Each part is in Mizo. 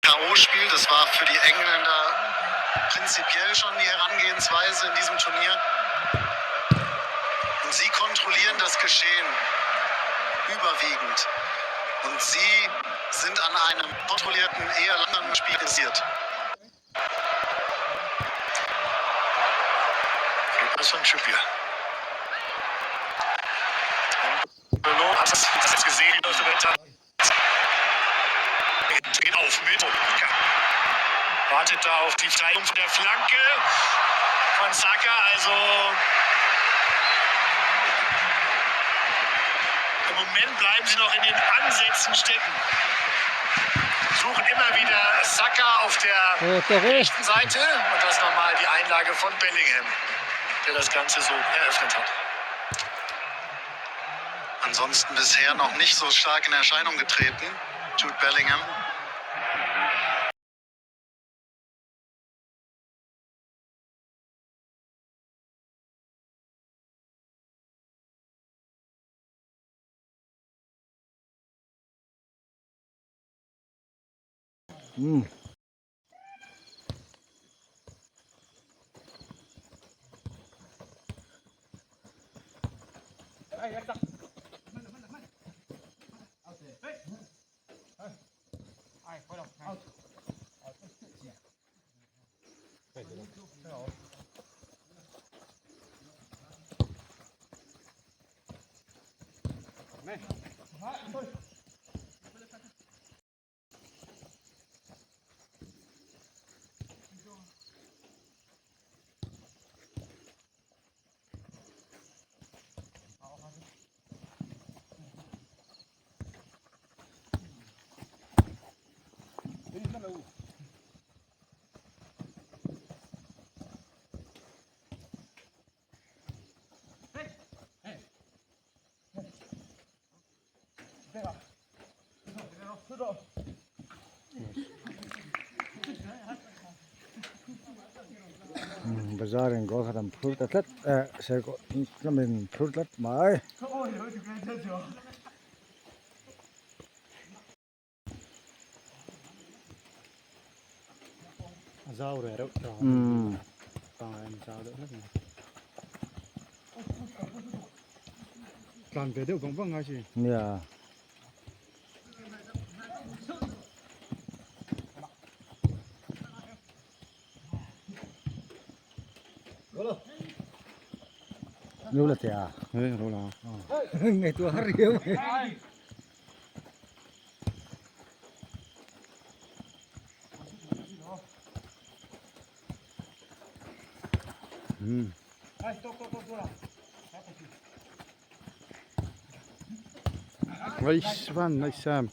K.O.-Spiel. Das war für die Engländer prinzipiell schon die Herangehensweise in diesem Turnier. Und sie kontrollieren das Geschehen überwiegend. Und sie sind an einem kontrollierten, eher langsamen Spiel interessiert. Pass von Trippier. Hat das gesehen aus der Geht auf mit. Wartet da auf die Freiung der Flanke von Saka. Also im Moment bleiben sie noch in den Ansätzen stecken. Suchen immer wieder Saka auf der rechten Seite. Und das nochmal die Einlage von Bellingham, der das Ganze so eröffnet hat. Ansonsten bisher noch nicht so stark in Erscheinung getreten, Jude Bellingham. Bazar in goal khat an phur ta tlat eh serkaw lamin phur tlat mai. A zau reh reuh ta pangai an zau deuh hlek mai. Tlan ve deuh vang vang ngai chi. Nia. Lu la tia. Hei ro la. Ngai tua har riau. Nice one, nice Sam.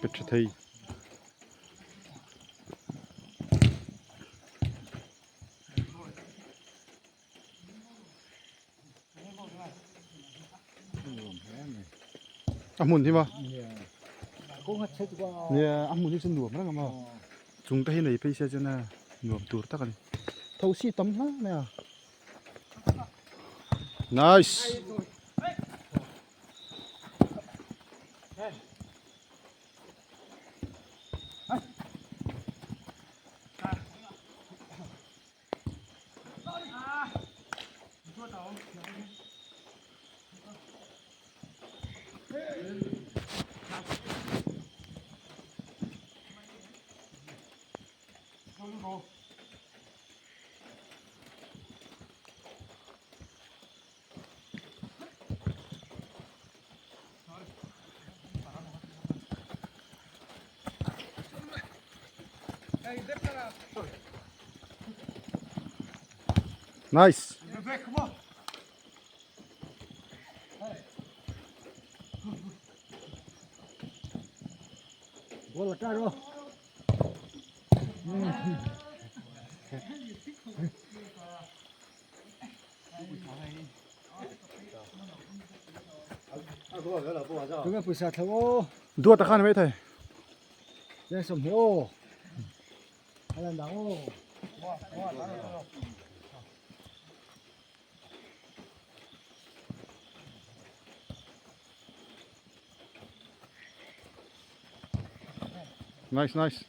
Pet tha thei. A hmun hi maw? Nia a hmun hi chu nuam reng a maw? Chung te hi nei phei se chuan a nuam tur tak a ni. Thosi tam hle mai a. Nice. Nice. Duat a khan mai thei. Nice, nice.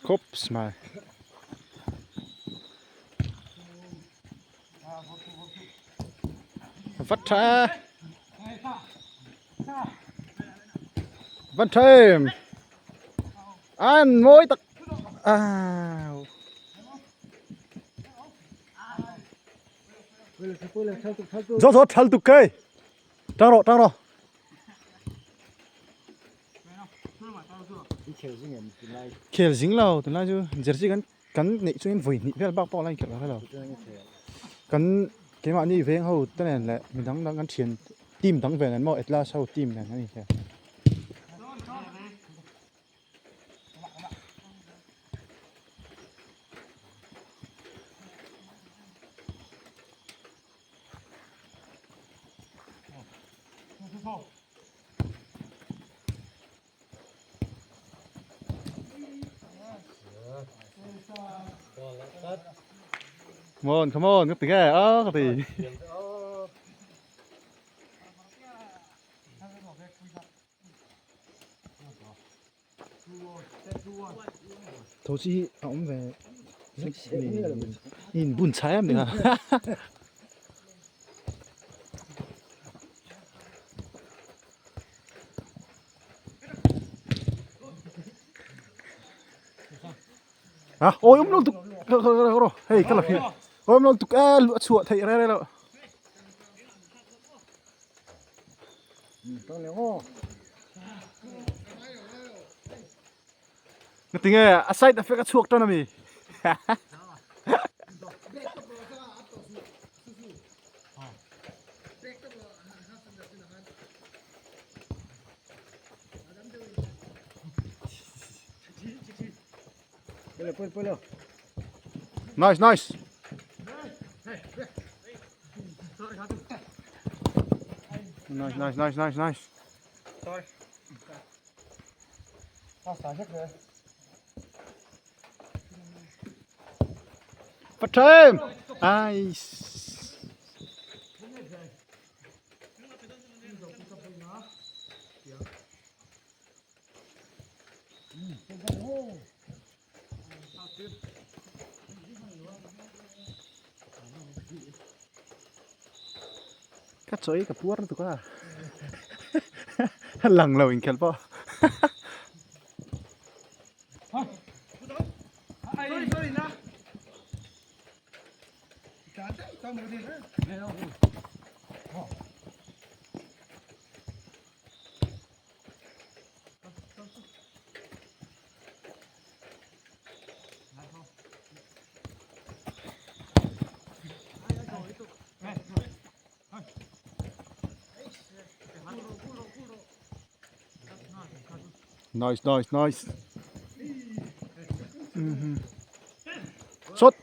Khawp mai. Vat tha. Vat tha em. An mawi tak. Au. Zo zo thal tuk kai. Tang rawh tang rawh. Khel zing lo tunlai chu jersey kan kan neih chungin vawi hnih vel bak pawh a la inkhelh lo. Kan keimahni veng ho te nen leh midang dang kan thian team dang ve nen maw Atlas ho team nen an inkhel. Come on, come on, ka ti nge a ka ti. Tho chi hi a awm ve in bun chai em ni kha. À, ôi ông luôn tục rồi, hey cái là phi, ôi ông luôn tục a lụa chùa thầy ra đây rồi. Cái tiếng nghe, a side effect a chuak tan ami. Nice, nice. Nice, nice, nice, nice, nice. Phát thêm. Nice. Các chơi cả puar tu ka. Lang lo in khel po. Nice, nice, nice. Shot.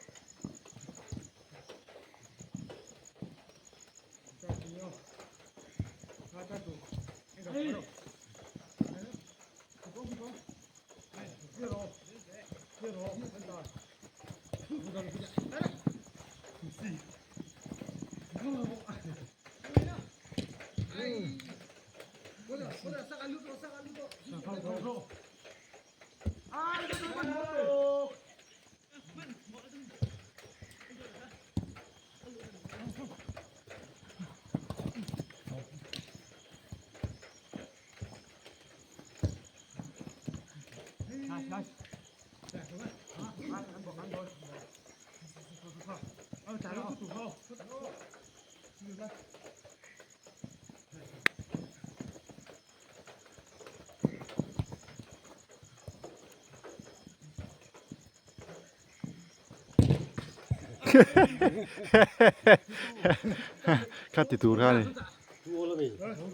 Kha ti tur kha a ni.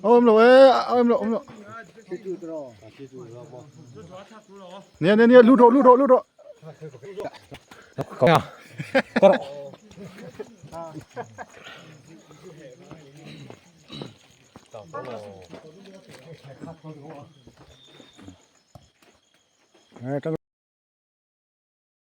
Awm lo e, awm lo awm lo. Nia nia nia lut rawh lut rawh lut rawh.